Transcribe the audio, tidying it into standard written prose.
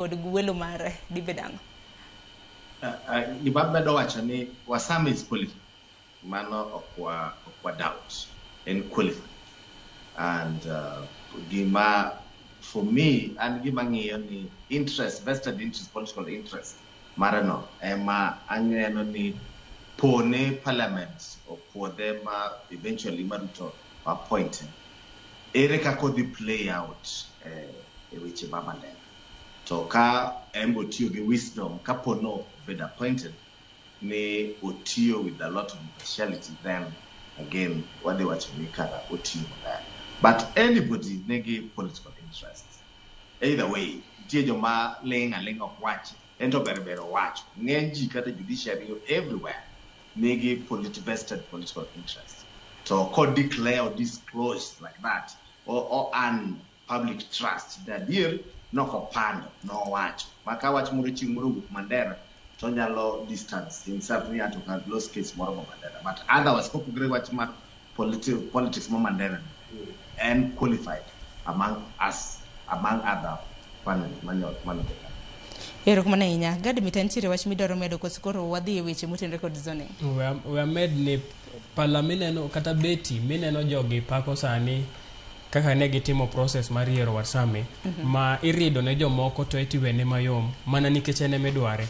Kod gwelo mare dibed ang'o? Gima amedo wacho ni Warsame is qualified. Mano ok wa doubt. En qualified. And gima for me an gima ng'iyo ni interest, vested interest, political interest mare no ema aneno ni pone parliament opuodhe ma eventually ma Ruto appoint, ere kaka odhi play out e weche ma Mandera. To ka en be otiyo gi wisdom, kapo no obed appointed ni otiyo with a lot of impartiality, then again wadhi wacho ni kara otiyo maber. But anybody nigi political interest, either way nitie joma ling' aling'a ok wachi, en to ber ber owacho. Ng'eny ji kata judiciary everywhere nigi vested political interest, to ko declare or disclose like that or earn public trust de adier nokopando nowacho ma ka wach moro chieng' moro owuok Mandera to onyalo distance himself ni ato kar los case moro ma Mandera. But otherwise, kopogore gi wach mar politics ma Mandera ni, en qualified among us, among other panel mane. Erokamano ahinya. Gad Mita, nitiere wach midwaro medo koso koro wadhi e weche motenore kod zoning? We amed ni pala mineno kata beti mineno jogi pako sani kaka ne gitimo process mar yiero Warsame ma irido ne jomoko to etiwene mayom mana nikech en emidware.